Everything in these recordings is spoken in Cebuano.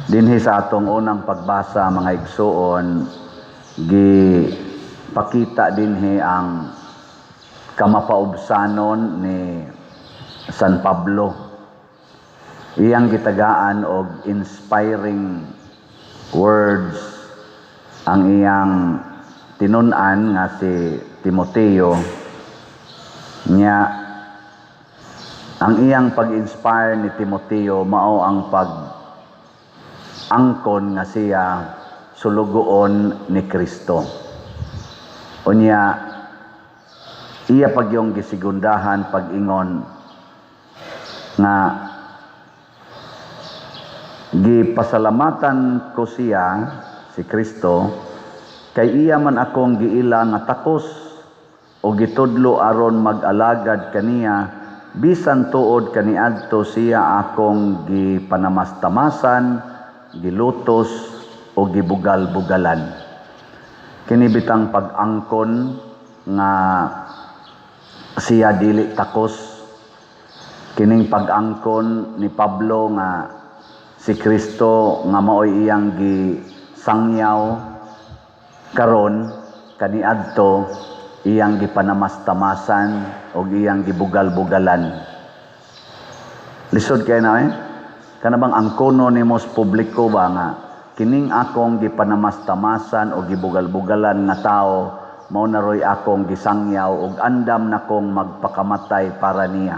Dinhi sa atong unang pagbasa, mga igsuon, gi pakita dinhi ang kamapaubsanon ni San Pablo. Iyang gitagaan og inspiring words ang iyang tinun-an nga si Timoteo. Nya ang iyang pag-inspire ni Timoteo mao ang pag angkon nga siya sulugoon ni Kristo. Unya iya pagyong gisigundahan pag-ingon nga gipasalamatan ko siya, si Kristo, kay iya man akong giila nga takos o gitudlo aron mag-alagad kaniya, bisan tuod kaniadto siya akong gipanamastamasan, gilutos o gibugal-bugalan. Kini bitang pag-angkon nga siya dili takos, kining pag-angkon ni Pablo nga si Kristo nga maoy iyang gisangyaw karon, kaniadto iyang gipanamastamasan o iyang gibugal-bugalan. Lisod kay na eh. Kana bang angkono nimo sa publiko ba nga kining akong gipanamastamasan o gibugal-bugalan nga tao mao na roy akong gisangyaw ug andam nakong magpakamatay para niya?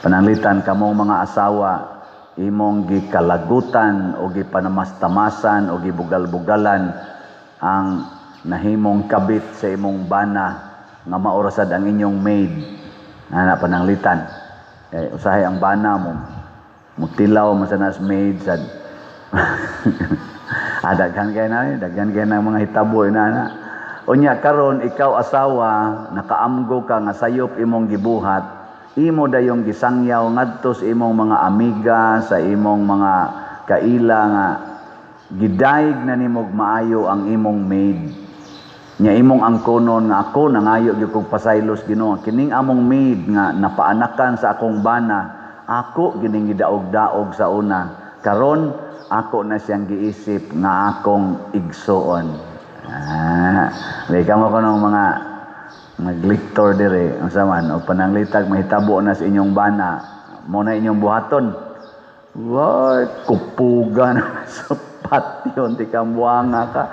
Pananglitan kamong mga asawa, imong gikalagutan o gipanamastamasan o gibugal-bugalan ang nahimong kabit sa imong bana nga mao ra sad ang inyong maid ana. Pananglitan kay usahay ang bana mo mutilaw man sa nas maid sad. Ah, daghan kay na eh, daghan kay na mga hitabo na na. Unya karon ikaw asawa, nakaamgo ka nga sayop imong gibuhat, imo dayong gisangyaw ngadto sa imong mga amiga, sa imong mga kaila nga gidayeg na nimog maayo ang imong maid. Nya imong angkonon nga ako nangayo gyud kog pasaylos, Ginoo, kining among maid nga napaanakan sa akong bana, ako gining gidaog-daog sa una. Karon ako na siyang giisip nga akong igsuon. Ah, di kamo ko ng mga nagliktor dire, unsa man o pananglitag mahitabo na sa inyong bana, mo na inyong buhaton. What? Kupuga na sa patyon, di ka buwanga ka.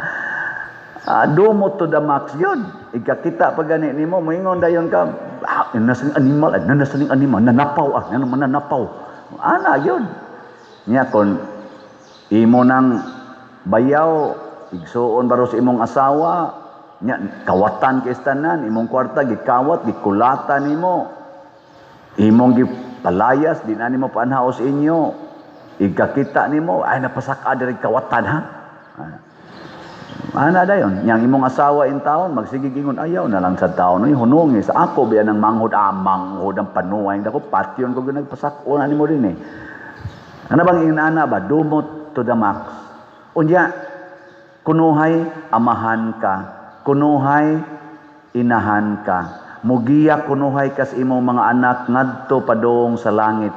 Ah, dumot to the max yun. Ikakita pa gani nimo, moingon dayon ka, ah, nasa animal, ah, nasa animal, nanapaw, ah, ano mananapaw. Ana yun. Nya kon imo nang bayaw, igsuon baro sa imong asawa, nya kawatan kay tanan, imong kwarta gikawat, gikulata nimo. Imong gipalayas, di na nimo paanhaos inyo. Igkakita nimo, ay napasaka diri kawatan ha. Ah. Ana dayon, yang imong asawa in taon magsigig ingon, ayaw na lang sa taon, uy hunungi sa ako biya ng manghod, ah, manghod ang panuay dako patyon ko nagpasak-o na nimo din eh. Ano bang inana ba? Dumot to the max. Unya kunuhay amahan ka, kunuhay inahan ka. Mugiya kunuhay kas imong mga anak ngadto padung sa langit.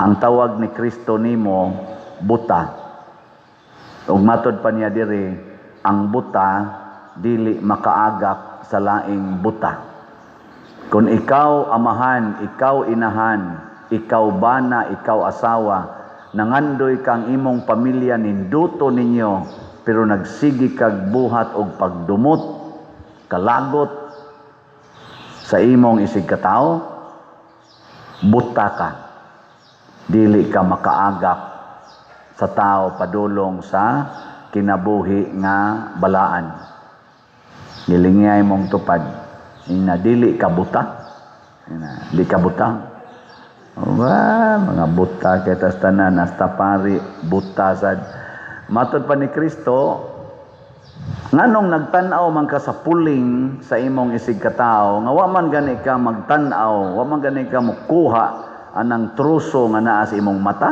Ang tawag ni Kristo nimo buta. Ug matod pa niya diri, ang buta dili makaagak sa laing buta. Kung ikaw amahan, ikaw inahan, ikaw bana, ikaw asawa, nangandoy kang imong pamilya ninduto ninyo, pero nagsigi kag buhat og pagdumot, kalagot sa imong isig katao, buta ka. Dili ka makaagak sa tao padulong sa kinabuhi nga balaan. Gilingay mong tupad. Ina dili ka buta. Ina di ka buta. Wa mga buta kay tas tanan, hasta pari buta sad. Matod pa ni Kristo, nganong nagtan-aw man ka sa puling sa imong isig katao nga wa man gani ka magtan-aw, wa man gani ka mokuha anang truso nga naa sa imong mata?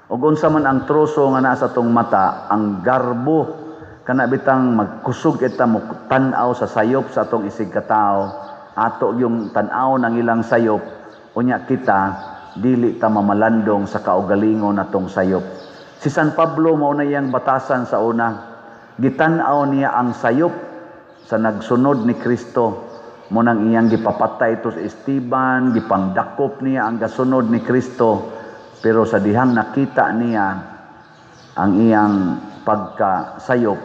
Ug unsa man ang truso nga naa sa atong mata? Ang garbo. Kana bitang magkusog kita mo tan-aw sa sayop sa atong isig katao, ato yung tan-aw ng ilang sayop, unya kita dili ta mamalandong sa kaugalingon natong sayop. Si San Pablo, mao na iyang batasan sa una. Gitan-aw niya ang sayop sa nagsunod ni Kristo. Mao nang iyang gipapatay to si Esteban, gipangdakop niya ang gasunod ni Kristo. Pero sa dihang nakita niya ang iyang pagkasayop,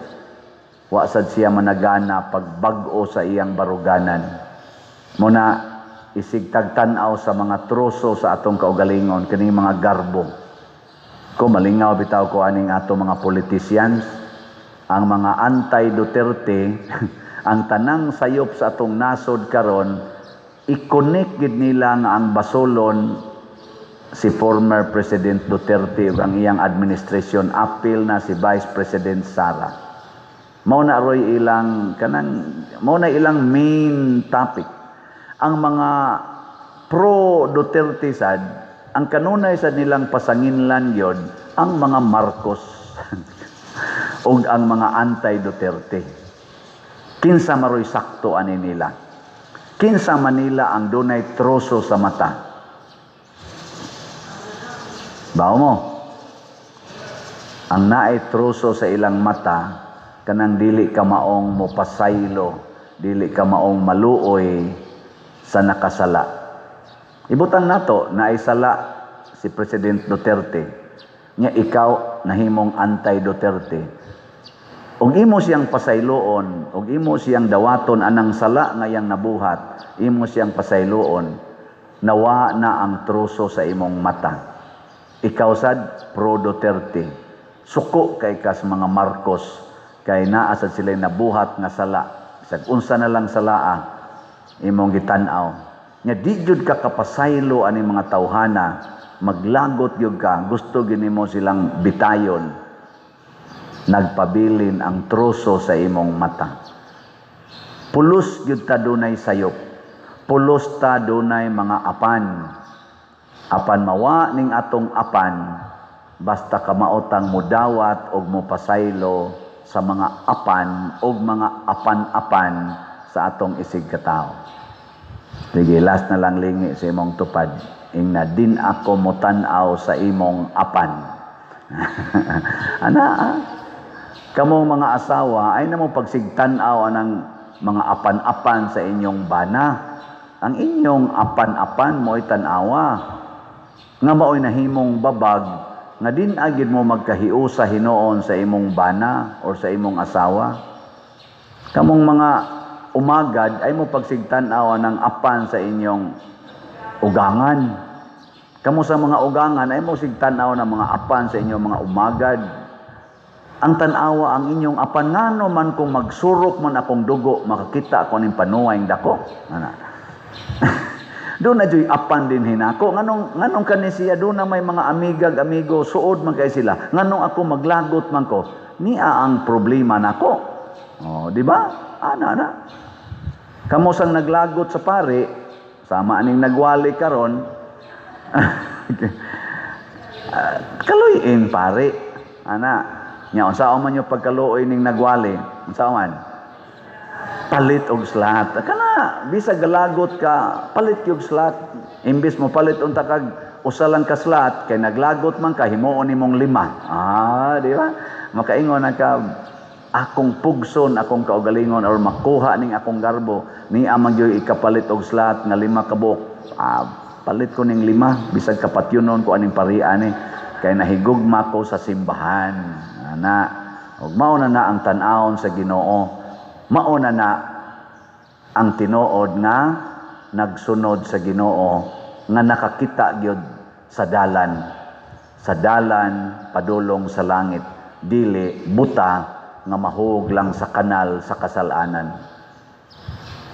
wa sad siya managana pagbag-o sa iyang baruganan. Mao na isig tagtan-aw sa mga troso sa atong kaugalingon, kining mga garbo. Ko malingaw bitaw ko aning ato mga politicians, ang mga anti-Duterte, ang tanang sayop sa atong nasod karon, i-connect gid nila nga ang basolon si former President Duterte ug ang iyang administration, apil na si Vice President Sara. Mao na roy ilang kanang, mao na ilang main topic. Ang mga pro Duterte sad, ang kanunay sad nilang pasanginlan gyud ang mga Marcos ug ang mga anti Duterte. Kinsa maroy sakto ani nila? Kinsa man nila ang dunay troso sa mata? Bao mo? Ang naay troso sa ilang mata, kanang dili ka maong mopasaylo, dili ka maong maluoy sa nakasala. Ibutang nato, naay sala si President Duterte. Nya ikaw nahimong anti-Duterte. Ug imo siyang pasayloon, ug imo siyang dawaton anang sala nga iyang nabuhat, imo siyang pasayloon, nawa na ang troso sa imong mata. Ikaw sad pro Duterte. Suko kay kas mga Marcos kay naa sad sila nabuhat nga sala. Bisag unsa na lang salaa imong gitan-aw. Nya di jud ka kapasaylo ani mga tawhana, maglagot gyud ka, gusto gyud nimo silang bitayon. Nagpabilin ang troso sa imong mata. Pulos gyud ta dunay sayop. Pulos ta dunay mga apan. Apan mawa ning atong apan, basta kamaotang mudawat og mopasaylo sa mga apan og mga apan-apan sa atong isig katawo. Sige, last na lang, lingi sa imong tupad. Ingna, "Din ako motan-aw sa imong apan." Ana, ah. Kamong mga asawa, ay na mo pagsigtan-aw anang mga apan-apan sa inyong bana. Ang inyong apan-apan mo'y tan-awa. Nga mao'y nahimong babag, nga din agid mo magkahiusa hinuon sa imong bana or sa imong asawa. Kamong mga umagad, ay mo pagsigtan-aw ng apan sa inyong ugangan. Kamo sa mga ugangan, ay mo sigtan-aw ng mga apan sa inyong mga umagad. Ang tan-awa ang inyong apan, ngano man kung magsurok man akong dugo, makakita ako ning panuway dako. Ana. Doon na juy apan din hinako. Nganong kani siya doon na may mga amigag amigo, suod man kay sila. Nganong ako maglagot man ko. Niya ang problema nako. Oh, di ba? Ana ana. Kamo sang naglagot sa pare, sama aning nagwali karon. Kaluyin pare. Ana, nya unsa man yung pagkaluoy ning nagwali? Unsa man? Palit og slot. Kana bisag galagot ka, palit yung slot. Imbis mo palit unta kag usa lang ka slot kay naglagot man ka, himuon nimong lima. Ah, di ba? Makaingon na ka, akong pugson akong kaugalingon or makuha ning akong garbo ni amang gyud ikapalit og slot nga lima ka buok. Ah, palit ko ning lima bisag kapatyunon ko aning parian ni kay nahigugma ko sa simbahan. Ana, ug mao na na ang tan-awon sa Ginoo. Mao na na ang tinuod nga nagsunod sa Ginoo nga nakakita gyud sa dalan padulong sa langit, dili buta nga mahug lang sa kanal sa kasalanan.